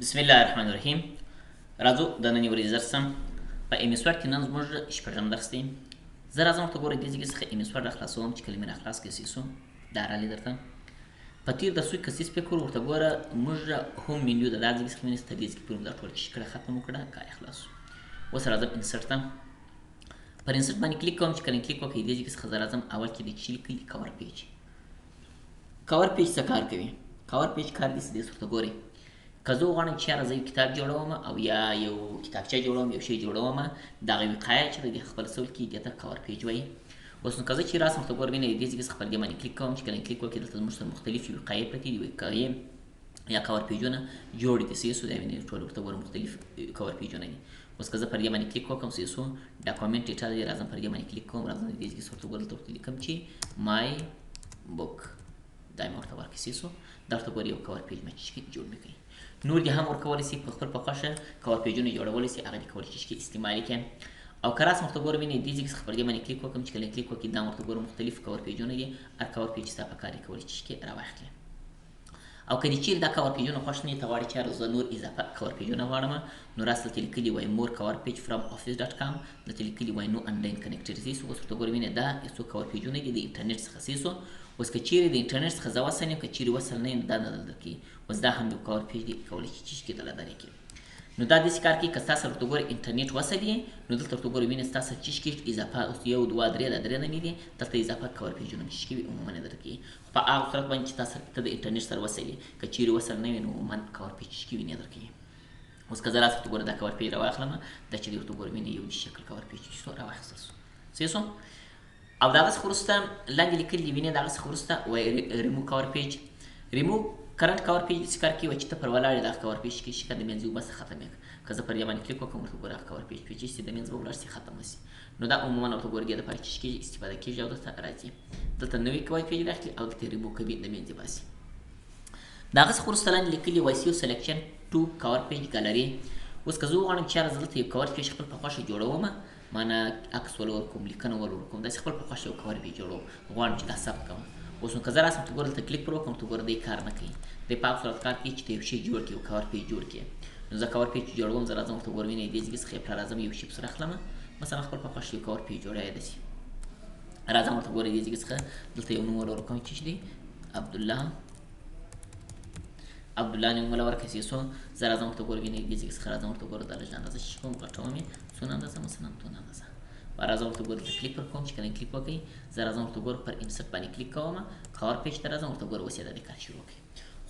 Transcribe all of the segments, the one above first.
بسم الله الرحمن الرحیم. راځو د نننۍ ورځې درس ته. په MS Word کې نن زموږ شپږم درس دی. زه راځم ورته ګوره، دې ځای څخه MS Word راخلاصوم. چې کله مې راخلاص کړي سو، دا رالی درته په تېر درسو کې کسیس فکر ورته ګوره. موږ هم مینیو د دا ځای څخه ونیسه تر دې ځای پورې دا ټول چې کړه ختم وکړه، کار یې خلاص. اوس راځم insert ته، پر insert باندې کلیک کوم. چې کله کلیک وکړم، دې ځای څخه زه راځم اول کې د چې لیکلي cover page. Cover page څه کار کوي؟ Cover page کار دې څه ورته ګورئ، که زه وغواړم چې یاره زه یو کتاب جوړوم او یا یو کتابچه جوړوم، یو شی جوړوم، دغه وقایع چې د خپل سول کې دې ته cover page وایي. اوس نو که زه چې راسم ورته ګورم، دې ځای څخه پر دې باندې کلیک کوم. چې کله کلیک وکړم، دلته زموږ سره مختلفې وقایع پرتې دي، وقایع یا cover page ونه جوړ دي. صحیح سو؟ دا وینئ، ټول ورته ګورم مختلف cover page ونه دي. اوس که زه پر دې باندې کلیک وکړم، صحیح سو، document title دی، راځم پر دې باندې کلیک کوم. راځم دې ځای ورته ګورم، دلته لیکم چې my book، دا مې ورته ورکړي. صحیح سو؟ دا ورته ګوري یو cover page مې چې جوړ مې کړي. نور دې هم ورکولی سي، په خپل په خوښه cover page ونه جوړولی سي، هغه دې کولی شي چې استعمال کړي. او که راسم ورته ګورم، دې ځای څخه پر دې باندې کلیک وکړم. چې کله کلیک وکړي، دا ورته ګورم مختلف cover page ونه دي. هر cover page ستا په کار کولی شي چې راواخلي. او که دې چیرې دا cover page ونه خوښ نه، ته غواړې چې زه نور اضافه cover page ونه غواړم، نو راس دلته لیکلي وای more cover page from office.com، دلته لیکلي وای no online connectivity. سو اوس ورته ګورم، دا یو څو cover page ونه دي د انټرنیټ څخه. صحیح سو؟ اوس که چیرې د انټرنیټ څخه زه وصل یم، که چیرې وصل نه یم، دا نه دلته کې. اوس دا هم یو cover page دی، کولی شي چې کې دله درې کې. نو دا داسې کار کوي، که ستا سره ورته ګوره انټرنیټ وصل یې، نو دلته ورته ګوره وینې ستا سره چې کې اضافه اوس یو دوه درې دا درې نه دي، دلته اضافه cover page ونه چې کوي عموماً نه درکوي، خو په هغه صورت باندې چې تا سره ته د انټرنیټ سره وصل یې. که چیرې وصل نه وي، نو عموماً cover page چې کوي نه درکوي. اوس که زه راسم ورته ګوره دا cover page راواخلم، دا چې دی ورته ګوره وینې یو شکل cover page چې راواخیستل سو. صحیح سو؟ او دغه څخه وروسته لاندې لیکلي دي، وینې، دغه څخه وروسته وایي ریمو کور پیج. ریمو کرنټ کور پیج څه کار کوي؟ چې ته پر ولاړې دغه cover page کې شي د منځ وبس ختم یې. که زه پر دې باندې کلیک وکړم، ورته ګوره cover page چې د منځ ولاړ شي ختم شي. نو دا عموماً ورته ګوره دې لپاره چې کېږي استفاده کېږي. او دلته راځي، دلته نوی کور پیج راخلي او دلته ریمو کوي، د منځ باسي. دغه څخه وروسته لاندې لیکلي وایي save selection to cover page gallery. اوس که زه وغواړم چې یاره زه دلته یو cover page خپل په خوښه جوړوم، معنا عکس ول ورکوم، لیکنه ول ورکوم، داسې خپل په خوښه یو cover page جوړوم، غواړم چې دا ثبت کړم. اوس نو که زه راسم ته ګوره دلته کلیک پر وکړم، ته ګوره دی کار نه کوي. دی په هغه صورت کار کوي چې ته یو شی جوړ کړې، یو cover page جوړ کړې. نو زه cover page جوړوم، زه راځم ورته ګورم، وینې، دې ځای څخه یې راځم یو شی پسې راخلم، مثلا خپل په خوښه یو cover page جوړوي. داسې راځم ورته ګوره دې ځای څخه دلته یو نوم ول ورکوم چې دی عبدالله، عبدالله نوم ول ورکړم. سو زه راځم ورته ګوره وینې دې ځای څخه راځم ورته ګوره دا لږ اندازه چې کوم غټوم یې، څونه اندازه، مثلا دونه اندازه. راځم ورته ګوره دلته کلیک پر کوم. چې کله کلیک وکړي، زه راځم ورته ګوره پر insert باندې کلیک کوم، cover page ته راځم، ورته ګوره اوس یې د کار شروع کړي.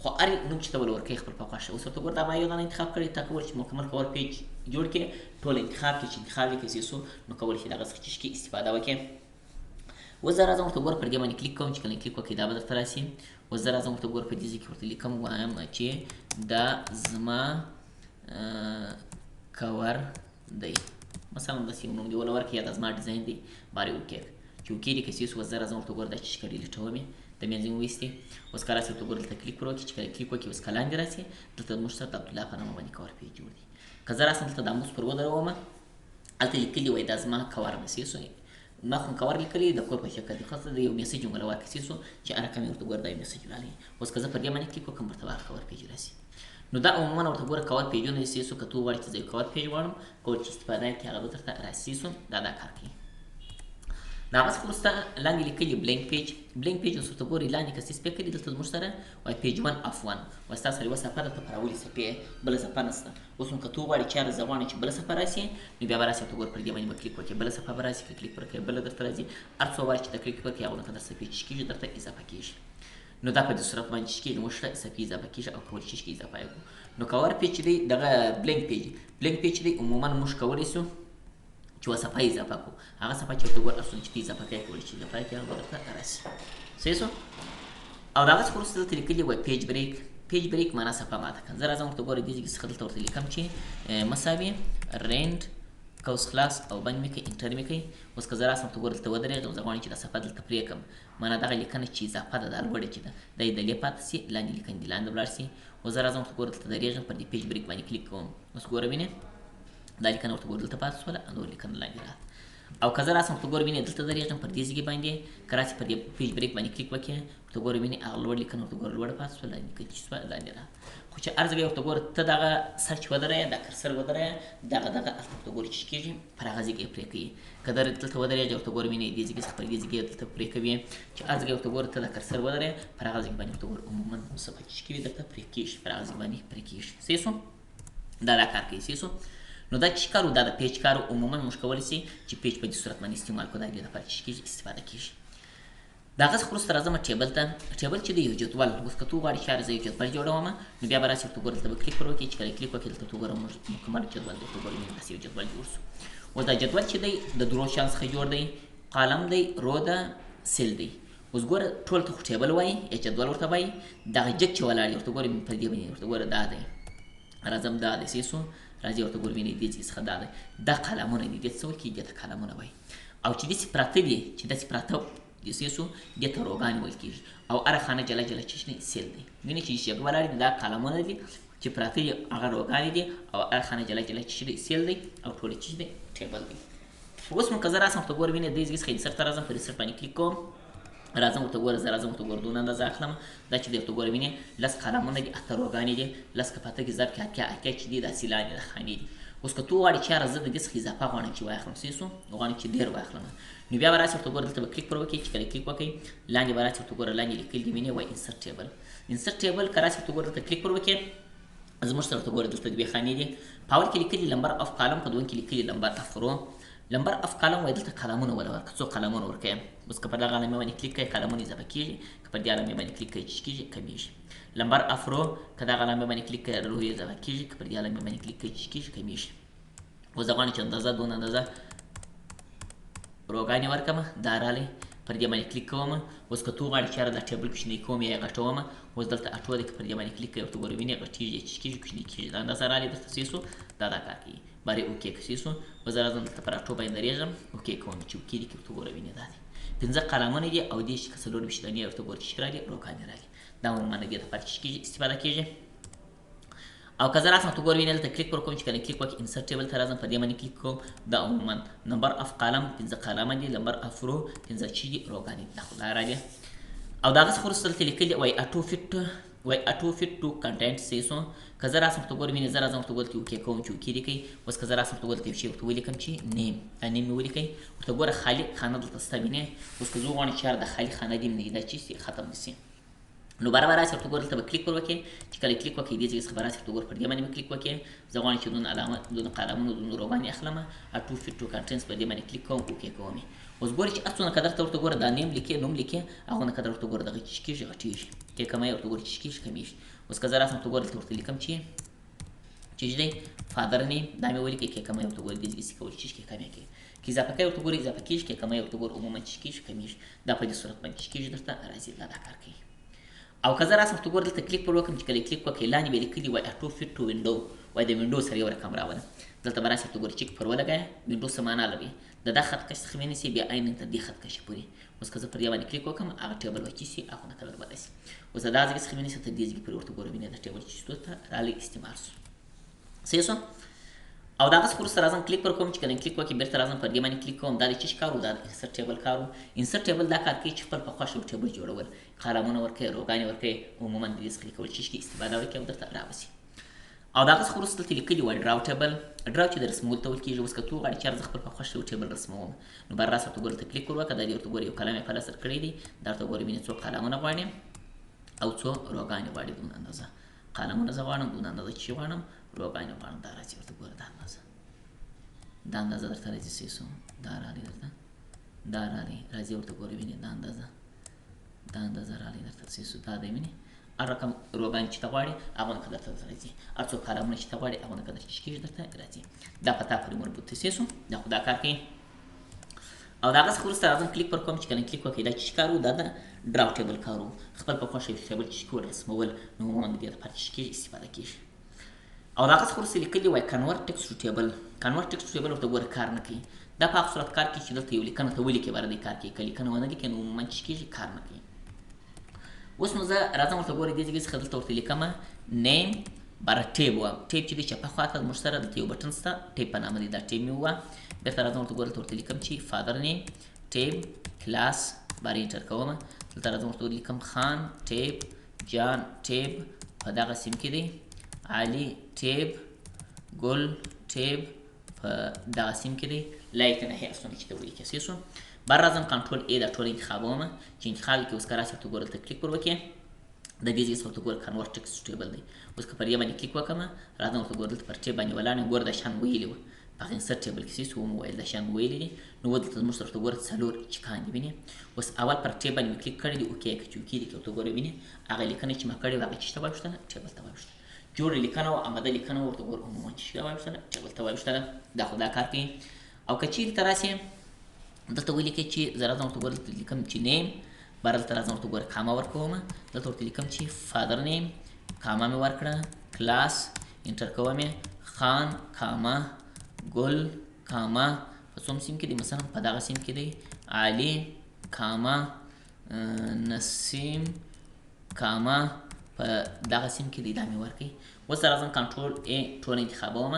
خو هر نوم چې ته ول ورکوې خپل په خوښه. اوس ورته ګوره دا ما یو دانه انتخاب کړی، تا کولی چې مکمل cover page جوړ کړې، ټول انتخاب کړې. چې انتخاب یې کړې سو، نو کولی شي دغه څخه چې استفاده وکړې. اوس زه راځم ورته ګوره پر دې باندې کلیک کوم. چې کله کلیک وکړي، دا به درته راسي. اوس زه راځم ورته ګوره په دې ځای کې ورته لیکم، وایم چې دا زما کور دی، مثلا داسې یو نوم دی ولا ورکړي، یا دا زما ډیزاین دی بارې وکړي. چې وکړي که سیس، اوس زه راځم ورته ګوره دا چې delete وم یې د منځ یې وویستې. اوس که راسي ورته ګوره دلته کلیک پر وکړي. چې کله کلیک وکړي، اوس که لاندې راسي، دلته موږ سره د عبدالله په نامه باندې cover page جوړ دی. که زه راسم دلته دا mouse پر ودروم، هلته لیکلي وای دا زما کور دی. سیس ما خو کور لیکلی د کور په شکل دی، خو د یو message ولا ورکړي. سیس چې رقم یې ورته ګوره دا یو message راغلی. اوس که زه پر دې باندې کلیک وکړم، ورته هغه cover page راسي. نو دا عموماً ورته ګوره cover page ونه. سیسو که ته وغواړې چې زه یو cover page غواړم، کول چې استفاده یې کړې، هغه به درته راسي. سو دا دا کار کوي. د هغه څخه وروسته لاندې لیکلي blank page. Blank page اوس ورته ګوري لاندې که څه لیکلي دلته زموږ سره وایي page 1 of 1. وایي ستا سره یوه صفحه درته په راولي صفحې، بله صفحه نشته. اوس نو که ته وغواړې چې یاره زه غواړم چې بله صفحه راسي، نو بیا به راسي ورته ګوره پر دې باندې به کلیک وکړې، بله صفحه به راسي. که کلیک پر کړې، بله درته راځي. هر څو وارې چې ته کلیک پر کړې، هغه در صفحې چې کېږي درته اضافه کېږي. نو دا په دې صورت باندې چې کېږي موږ ته صفحې اضافه کېږي او کولی شي چې اضافه یې کړو. نو cover page دی، دغه blank page، blank page دی، عموماً موږ کولی شو چې یوه صفحه اضافه کړو. هغه صفحه چې ورته ګوره هر څومره چې ته اضافه کوې، کولی شي اضافه کړې، هغه به درته راسي. صحیح سو؟ او د هغه څخه وروسته دلته لیکلي وایي page break. Page break معنا صفحه ماته کړه. زه راځم ورته ګوره دې ځای څخه دلته ورته لیکم چې مساوي rand قوس خلاص او بند مې کړي، enter مې کړي. اوس که زه راسم ورته ګوره دلته ودرېږم، زه غواړم چې دا صفحه دلته پرې کړم، معنا دغه لیکنه چې اضافه ده، دا لوړه چې ده، دا یې دلې پاتې شي، لاندې لیکنې دې لاندې ولاړ شي. اوس زه راځم ورته ګوره دلته درېږم، پر دې page break باندې کلیک کوم. اوس ګوره وینې دا لیکنه ورته ګوره دلته پاتې شوله، نور لیکنه لاندې راغله. او که زه راسم ورته ګوره وینې دلته درېږم پر دې ځای باندې، که راسې پر دې page break باندې کلیک وکړې، ورته ګوره وینې هغه لوړ لیکنه ورته ګوره لوړه پاتې شوه، لاندې لیکنه چې شوه لاندې راغله. خو چې هر ځای ورته ګوره ته دغه سر چې ودروې، دا cursor ودروې، دغه دغه هلته ورته ګوره چې کېږي پر هغه ځای کې یې پرې کوي. که دلته ودرېږې ورته ګوره وینې دې ځای څخه پر دې ځای دلته پرې کوي. چې هر ځای ورته ګوره ته دا cursor ودروې، پر هغه ځای باندې ورته ګوره عموماً صفحه چې کوي درته پرې کېږي، پر هغه ځای باندې پرې کېږي. صحیح شو؟ دا دا کار کوي. صحیح شو؟ نو دا چې کار و، دا د page کار و. عموماً موږ کولی شي چې page په دې صورت باندې استعمال کړو، دا دې لپاره چې کېږي استفاده کېږي. د هغه څخه وروسته راځم table ته. table چې دی یو جدول، اوس که ته وغواړې چې یاره زه یو جدول جوړوم، نو بیا به راسې ورته ګوره دلته به کلیک پر وکړې. چې کله کلیک وکړې دلته ته وګوره موږ مکمل جدول دی، ورته ګوره داسې یو جدول جوړ شو. اوس دا جدول چې دی د درو شیانو څخه جوړ دی، column دی، row ده، cell دی. اوس ګوره ټول ته خو table وایي یا جدول ورته وایي. دغه جګ چې ولاړ دی ورته ګوره پر دې باندې ورته ګوره دا دی، راځم دا دی. صحیح شو؟ راځي ورته ګوره وینې دې ځای څخه دا دی، دا کالمونه دي، دې څه ویل کېږي؟ دې ته کالمونه وایي. او چې داسې پراته دي، چې داسې پراته دي، صحیح شو؟ دې ته row ګانې ویل کېږي. او هره خانه جلا جلا چې دی cell دی. وینې چې جګ ولاړ دي دا کالمونه دي، چې پراته دي هغه row ګانې دي، او هره خانه جلا جلا چې دی cell دی، او ټول چې دی table دی. اوس نو که زه راسم ورته ګوره وینې دې ځای څخه insert ته راځم، پر insert باندې کلیک کوم، راځم ورته ګوره زه راځم ورته ګوره دونه اندازه اخلم. دا چې دی ورته ګوره وینې لس کالمونه دي، اته row ګانې دي، لس که په اته کې ضرب کړې اتیا، اتیا چې دي دا سیلانې د خانې دي. اوس که ته وغواړې چې یاره زه د دې څخه اضافه غواړم چې واخلم، صحیح شو؟ غواړم چې ډېر واخلم، نو بیا به راسې ورته ګوره دلته به کلیک پر وکړې. چې کله کلیک وکړې لاندې به راسې ورته ګوره لاندې لیکل دي وینې وایي insert table. insert table که راسې ورته ګوره دلته کلیک پر وکړې، زموږ سره ورته ګوره دلته دوې خانې دي. په اول کې لیکلي number of column، په دویم کې لیکلي number of row. number of column وایي دلته کالمونه وله ورکړه، څو کالمونه ورکوي. اوس که پر دغه علامې باندې کلیک کوې کالمونه اضافه کېږي، که پر دې علامې باندې کلیک کوې چې کېږي کمېږي. number of row که دغه علامې باندې کلیک کوې row یې اضافه کېږي، که پر دې علامې باندې کلیک کوې چې کېږي کمېږي. اوس زه غواړم چې اندازه دونه اندازه row ګانې ورکړم، دا راغلی پر دې باندې کلیک کوم. اوس که ته وغواړې چې یاره دا table کوچنی کوم یا یې غټوم، اوس دلته auto دی، که پر دې باندې کلیک کوې ورته ګوره وینې غټېږي چې کېږي کوچنی کېږي. دا اندازه راغلی درته صحیح شو؟ دا دا کار کوي. بارې okay که صحیح شو؟ اوس زه راځم دلته پر auto باندې درېږم، okay کوم چې okay دي، که ورته ګوره وینې دا دی پنځه قلمونه دي، او دې چې که 24 دانې ورته ګوره چې راغلي row ګانې راغلي. دا عموماً د دې لپاره چې کېږي استفاده کېږي. او که زه راسم ورته ګوره وینې دلته کلیک پر کوم، چې کله کلیک وکړم insert table ته راځم، په دې باندې کلیک کوم. دا عموماً number of column پنځه قلمه دي، number of row پنځه چې دي row ګانې دي. دا خو دا راغلي. او د هغه څخه وروسته دلته لیکلي وایي auto fit، وایي auto fit to content. صحیح شو؟ که زه راسم ورته ګوره وینې زه راځم ورته ګوره okay کوم چې okay لیکئ. اوس که زه راسم ورته ګوره یو شی ورته ولیکم چې name، دا name مې ولیکئ، ورته ګوره خالي خانه دلته شته وینې. اوس که زه وغواړم چې یاره دا خالي خانه دې نه دا چې ختم شي، نو برابر راسي ورته ګوره دلته به کلیک پر وکړې. چې کله کلیک وکړې دې ځای څخه به راسي ورته ګوره پر دې باندې به کلیک وکړې. زه غواړم چې دونه علامه دونه قلمونه دونه row ګانې اخلم، auto fit to contents په دې باندې کلیک کوم، okay کوم یې. اوس ګورې چې هر څونه قدر ته ورته ګوره دا name لیکې نوم لیکې، هغونه قدر ورته ګوره دغه چې کېږي غټېږي، کې کمی ورته ګوره چې کېږي کمېږي. اوس که زه راسم ورته ګوره دلته ورته لیکم چې چې دی father name، دا مې ولیکې، کې کمی ورته ګوره دې ځای کې کول چې کې کمی کوي، که اضافه کوي ورته ګوره اضافه کېږي، کې کمی ورته ګوره عموماً چې کېږي کمېږي. دا په دې صورت باندې چې کېږي درته راځي، دا دا کار کوي. او که زه راسم ورته ګوره دلته کلیک پر وکړم، چې کله کلیک وکړې لاندې به یې لیکلي وایي auto fit to window، وایي د window سره یو رقم راوله. دلته به راسي ورته ګوره check پر ولګوې، window څه معنا لري؟ د دا خط کش څخه ونیسي بیا عین تر دې خط کش پورې. اوس که زه پر دې باندې کلیک وکړم هغه table به چې شي هغه کلر به راسي. اوس دا ځای څخه ونیسي تر دې ځای پورې ورته ګوره وینې دا table چې شو ته راغلی استعمال شو. صحیح شو؟ او د هغه څخه وروسته راځم کلیک پر کوم، چې کله کلیک وکړې بیرته راځم پر دې باندې کلیک کوم. دا د څه کار و؟ دا د insert table کار و. insert table دا کار کوي چې خپل په خوښه یو table جوړول، قلمونه ورکوي، row ګانې ورکوي، عموماً د دې څخه لیکول چې استفاده وکړي او درته راوځي. او د هغه څخه وروسته دلته لیکلي وایي draw table. draw چې د رسمولو ته ویل کېږي. اوس که ته وغواړې چې زه خپل په خوښه یو table رسموم، نو بر راسه ورته ګوره دلته کلیک ور وکړه. دا دې ورته ګوره یو قلم یې په لاس درکړی دی، دا ورته ګوره وینې څو قلمونه غواړي او څو row ګانې غواړي. دونه اندازه قلمونه زه غواړم، دونه اندازه چې غواړم row ګانې غواړم. دا راځي ورته ګوره دا اندازه، دا اندازه درته راځي. صحیح شو؟ دا راغلی درته، دا راغلی راځي ورته ګوره وینې دا اندازه، دا اندازه راغلی درته. صحیح شو؟ دا دی وینې هر رقم row ګانې چې ته غواړې هغه قدر درته راځي، هر څو کالمونه چې ته غواړې هغه قدر چې کېږي درته راځي. دا په تا پورې مربوط دی. صحیح شو؟ دا خو دا کار کوي. او د هغه څخه وروسته راځم کلیک پر کوم، چې کله کلیک وکړې دا چې کار و، دا د draw table کار و، خپل په خوښه یو table چې کور رسمول، نو عموماً د دې لپاره چې کېږي استفاده کېږي. او د هغه څخه وروسته لیکلي وایي convert text to table. convert text to table ورته ګوره کار نه کوي. دا په هغه صورت کار کوي چې دلته یو لیکنه ته ولیکې باره دی کار کوي، که لیکنه ونه لیکې نو عموماً چې کېږي کار نه کوي. اوس نو زه راځم ورته ګوره دې ځای څخه دلته ورته لیکم name باره tab وه. tab چې دی چپه خواته زموږ سره دلته یو button شته tab په نامه دی، دا tab مې ووه. بیرته راځم ورته ګوره ورته لیکم چې father name tab class بار enter کوم. دلته راځم ورته لیکم خان tab جان tab په دغه سیم کې دی، علي tab ګل tab په دغه سیم کې دی، لایق نه هي اصلا چې ته ولیکې. صحیح شو. بر راځم control A دا ټول انتخابوم چې انتخاب کې اوس که راشي ورته ګوره دلته کلیک ور وکړې، د دې ځای څخه ورته ګوره convert text table دی. اوس که پر دې باندې کلیک وکړم، راځم ورته ګوره دلته پر tab باندې ولاړ یم، ګوره دا شیان ویلي وه په هغه insert table کې، صحیح ومو ویل دا شیان ویلي دي. نو دلته زموږ سره ورته ګوره څلور چکان دي وینې. اوس اول پر tab باندې مې کلیک کړی دی، okay که چې okay دي کې ورته ګوره وینې هغه لیکنه چې ما کړې وه هغه چې ته واوښتله table ته واوښتله، جوړه لیکنه وه اماده لیکنه ورته ګوره عموما چې ته واوښتله table ته واوښتله. دا خو دا کار کوي. او که چیرې ته راسې دلته ولیکې چې زه راځم ورته ګوره دلته لیکم چې name، بار دلته راځم ورته ګوره کامه ورکوم، دلته ورته لیکم چې father name، کامه مې ورکړه، class enter کوم یې، خان کامه ګل کامه په څوم سیم کې دی، مثلا په دغه سیم کې دی، علي کامه نسیم کامه په دغه سیم کې دی، دا مې ورکړي. اوس راځم control A ټول انتخابوم،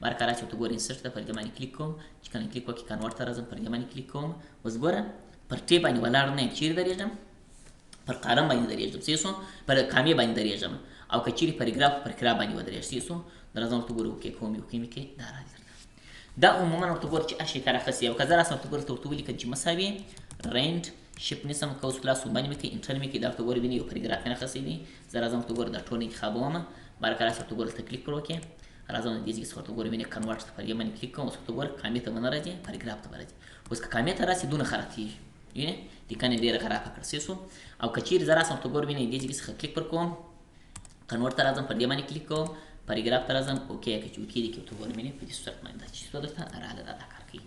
بار که راشي ورته ګوره insert ته پر دې باندې کلیک کوم، چې کله کلیک وکړي convert ته راځم پر دې باندې کلیک کوم. اوس ګوره پر tab باندې ولاړ نه یم، چیرې درېږم؟ پر column باندې درېږم، صحیح شو، پر کامې باندې درېږم. او که چیرې پاراګراف پر پاراګراف باندې ودرېږم، صحیح شو، راځم ورته ګوره okay کوم یې okay مې کې دا راځي درته. دا عموما ورته ګوره چې هر شی کار اخیستی. او که زه راسم ورته ګوره ورته ولیکم چې مساوي rand shift نیسم قوس خلاص باندې مې کوي enter مې کوي، دا ورته ګوره ویني یو پاراګراف یې راخیستی دی. زه راځم ورته ګوره دا ټول انتخابوم، بار که راسي ورته ګوره دلته کلیک پر وکړې، راځم د دې ځای څخه ورته ګوره وینې convert ته پر دې باندې کلیک کوم. اوس ورته ګوره کامې ته به نه راځي، پاراګراف ته به راځي. اوس که کامې ته راسي دونه خرابېږي، وینې لیکنه یې ډېره خرابه کړه، صحیح شو. او که چیرې زه راسم ورته ګوره وینې دې ځای څخه کلیک پر کوم، convert ته راځم پر دې باندې کلیک کوم، پاراګراف ته راځم okay که چې okay دي کې ورته ګوره وینې په دې صورت باندې دا چې څه درته راغله دا دا کار کوي.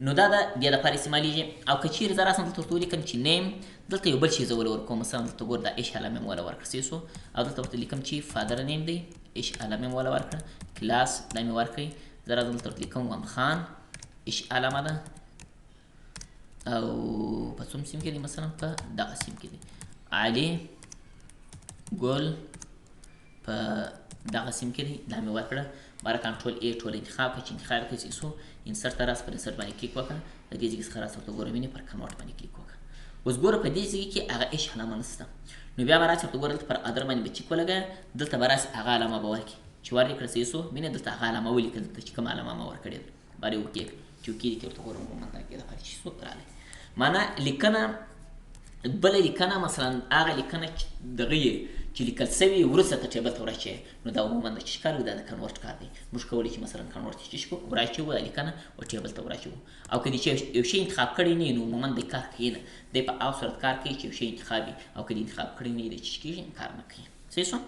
نو دا د دې لپاره استعمالېږي. او که چیرې زه راسم دلته ورته ولیکم چې name، دلته یو بل شی زه وله ورکوم، مثلا دلته ګوره دا اش علامه مې وله ورکړه، صحیح شو. او دلته ورته لیکم چې father name دی، اش علامه مې وله ورکړه، کلاس دا مې ورکړی. زه راځم دلته ورته لیکم وام خان، اش علامه ده، او په څوم سیم کې دی، مثلا په دغه سیم کې دی، علي ګل په دغه سیم کې دی، دا مې ورکړه. باره control A ټول انتخاب کړه، چې انتخاب کړې چې څو insert ته راس پر insert باندې کلیک وکړه، د دې ځای څخه راس ورته ګوره وینې پر convert باندې کلیک وکړه. اوس ګوره په دې ځای کې هغه اش علامه نشته، نو بیا به راسي ورته ګوره دلته پر other باندې به چیک ولګوه، دلته به راسي هغه علامه به ورکړي چې ور یې کړه، صحیح شو. وینې دلته هغه علامه ولیکل، دلته چې کومه علامه ما ورکړې ده باره یې okay کړه، چې okay دي کې ورته ګوره عموماً دا کې دپاره چې څوک راغلی. معنا لیکنه بله لیکنه مثلا هغه لیکنه چې دغه یې چې لیکل سوي وروسته ته table ته وراچوي، نو دا عموماً د څه کار دی؟ دا د convert کار دی. موږ کولی چې مثلا convert چې شو وراچوو دا لیکنه او table ته وراچوو. او که دې چې یو شی انتخاب کړی نه، نو عموماً دی کار کوي نه، دی په هغه صورت کار کوي چې یو شی انتخاب وي، او که دې انتخاب کړی نه دی چې کېږي کار نه کوي، صحیح شو.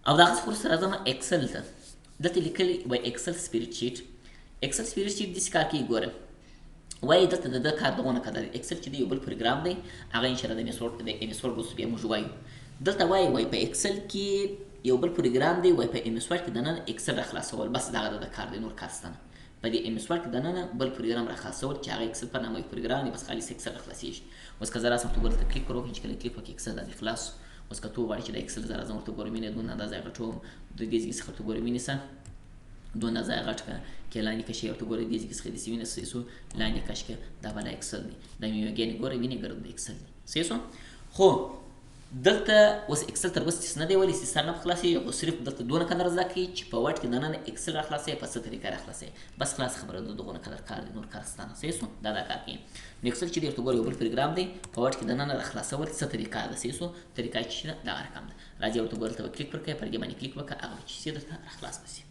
او د هغه څخه وروسته راځم Excel ته. دلته لیکلی وایي Excel spreadsheet. Excel spreadsheet داسې کار کوي، ګوره وایي دلته د ده کار دغونه کده دی. Excel چې دی یو بل پروګرام دی، هغه انشاءالله د MS Word وروسته بیا موږ وایو. دلته وایي وایي په Excel کې یو بل پروګرام دی، وایي په MS Word کې دننه Excel راخلاصول، بس دغه د ده کار دی، نور کار شته نه. په دې MS Word کې دننه بل پروګرام راخلاصول چې هغه Excel په نامه یو پروګرام دی، بس خالص Excel راخلاصېږي. اوس که زه راسم ورته ګوره دلته کلیک ور وکړم، چې کله کلیک وکړي Excel داسې خلاص. اوس که ته وغواړې چې د Excel زه راځم ورته ګوره وینې دونه اندازه یې غټوم، د دې ځای څخه ورته ګوره وینې څه دونه ځای غټ که کې لاندې کشي ورته ګوره دې ځای څخه داسې وینې صحیح شو، لاندې کش که دا بله Excel دی، دا مې یوګانې ګوره وینې ګرد د Excel دی، صحیح شو. خو دلته اوس Excel تر اوسه څه نه دی ویلي چې سر نه خلاصېږي، خو صرف دلته دونه قدر زده کوي چې په Word کې دننه Excel راخلاصوي، په څه طریقه راخلاصوي، بس خلاص خبره ده، دغونه قدر کار دی، نور کار شته نه، صحیح شو. دا دا کار کوي. نو Excel چې دی ورته ګوره یو بل پروګرام دی، په Word کې دننه راخلاصول څه طریقه ده، صحیح شو، طریقه چې ده دغه رقم ده. راځي ورته ګوره دلته به کلیک ورکړې، پر دې باندې کلیک وکړه، هغه به چې شي درته راخلاص به شي.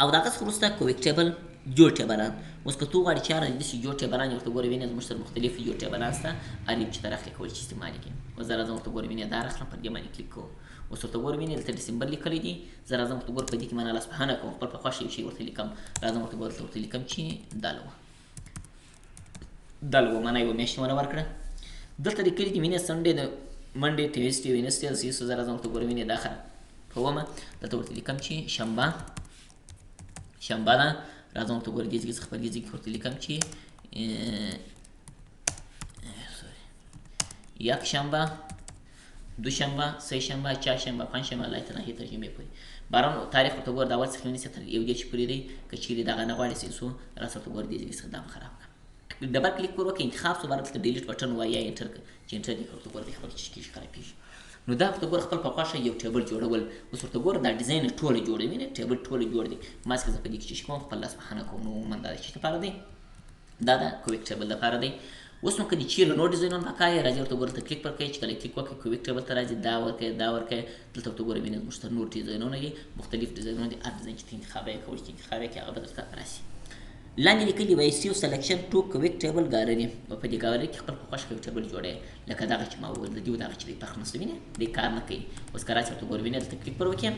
او د هغه څخه وروسته quick table جوړ ټیبلان. اوس که ته وغواړې چې هره داسې جوړ ټیبلان یې ورته ګوره وینې زموږ سره مختلف جوړ ټیبلان شته، هر یو چې ته راخلې کولی چې استعمال یې کړې. اوس زه راځم ورته ګوره وینې دا راخلم، پر دې باندې کلیک کوم. اوس ورته ګوره وینې دلته ډسمبر لیکلی دی، زه راځم ورته ګوره په دې کې معنا لاسوهنه کوم، خپل په خوښه یو شی ورته لیکم. راځم ورته ګوره دلته ورته لیکم چې دلوه، دلوه معنا یوه میاشت وله ورکړه. دلته لیکلي دي وینې Sunday د Monday Tuesday Wednesday صحیح شو. زه راځم ورته ګوره وینې دا ښه کومه، دلته ورته لیکم چې شنبه، شنبه ده. راځم ورته ګوره دې ځای څخه په دې ځای کې ورته لیکم چې یک شنبه. دوشنبه، سه شنبه، چهارشنبه، پنجشنبه، لای تنهي تر جمعې پورې. باران تاریخ ورته ګوره د اول څخه ونیسه تر 31 پورې دی. که چیرې دغه نه غواړې سي سو راسه ورته ګوره دې ځای څخه دا خراب کړه. double click ور وکړه، انتخاب سو، بار دلته delete button وایي یا enter کړه، چې enter دې ورته ګوره خپل چې کېږي خرابېږي. نو دا ورته ګوره خپل په خوښه یو table جوړول. اوس ورته ګوره دا ډیزاین ټوله جوړوي نه، table ټوله جوړ دی. ما څخه زه په دې کې چې کوم خپل لاس وهنه کوم. نو من دا چې لپاره دی، دا د quick table لپاره دی. اوس نو که دې چیرې نور ډیزاینونه پکار یې، راځي ورته ګوره ته کلیک پر کوي. چې کله کلیک وکړي quick table ته راځي، دا ورکوي دا ورکوي. دلته ورته ګوره وینې موږ ته نور ډیزاینونه دي، مختلف ډیزاینونه دي. هر ډیزاین چې ته انتخاب یې کولی چې انتخاب یې کړې هغه به درته راشي. لاندې لیکلي وایي save selection to quick table gallery، او په دې ګالري کې خپل په خوښه quick table جوړوي. لکه دغه چې ما وویل د دې دغه چې دی فرق نشته، وینې دی کار نه کوي. اوس که راشي ورته ګوره وینې دلته کلیک پر وکړي،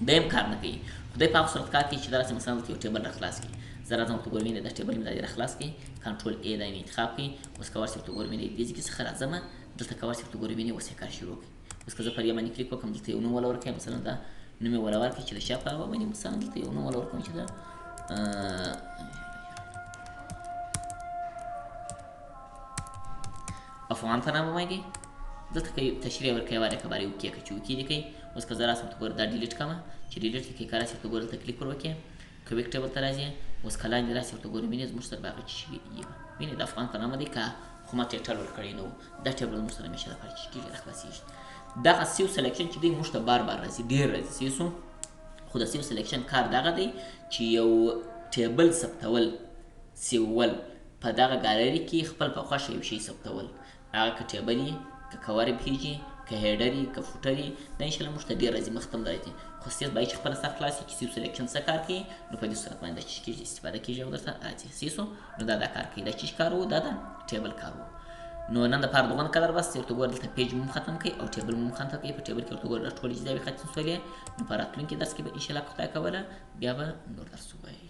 دی هم کار نه کوي. خو دی په هغه صورت کار کوي چې دا راسي مثلا دلته یو table راخلاص کړي. زه راځم ورته ګورم وینې دا table مې دا راخلاص کړي، control A دا مې انتخاب کړي. اوس که ورشي ورته ګورم وینې دې ځای څخه راځم، دلته که ورشي ورته ګورم وینې اوس یې کار شروع کړي. اوس که زه پر دې باندې کلیک وکړم، دلته یو نوم ولا ورکړم، مثلا دا نوم یې ولا ورکړي چې د شا په باندې مثلا دلته یو نوم ولا ورکړم چې دا افغان په نامه باندې. دلته که تشریح ورکوي واره که باره okay که چې okay دې کوي. اوس که زه راسم ورته ګوره دا delete کړم، چې delete دې کوي که راسي ورته ګوره دلته کلیک ور وکړي quick table ته راځي. اوس که لاندې راسي ورته ګوره وینې زموږ سره به هغه چې وینې د افغان په نامه دی، که خو ما title ورکړی نه و. دا table زموږ سره همیشه لپاره چې کېږي راخلاصېږي. دغه save selection چې دی موږ ته بار بار راځي، ډېر راځي سیو سو. خو د save selection کار دغه دی چې یو table ثبتول، save ول په دغه ګالري کې خپل په خوښه یو شی ثبتول، هغه که table یې، که cover page یې، که header یې، که footer یې، دا انشاءالله موږ ته ډېر راځي، مخته هم راځي. خو سیس باید چې خپله سر خلاص شي چې save selection څه کار کوي، نو په دې صورت باندې چې کېږي استفاده کېږي او درته راځي سیسو. نو دا دا کار کوي، دا چې کار وو، دا دا table کار وو. نو نن دپاره دغونه قدر بس. ورته ګوره دلته page مو ختم کړئ او table مو ختم کړئ. په table کې ورته ګوره ټولې اجزاوې ختم سولې. نو په راتلونکي درس کې به انشاءالله که خدای کوله بیا به نور درس ووایي.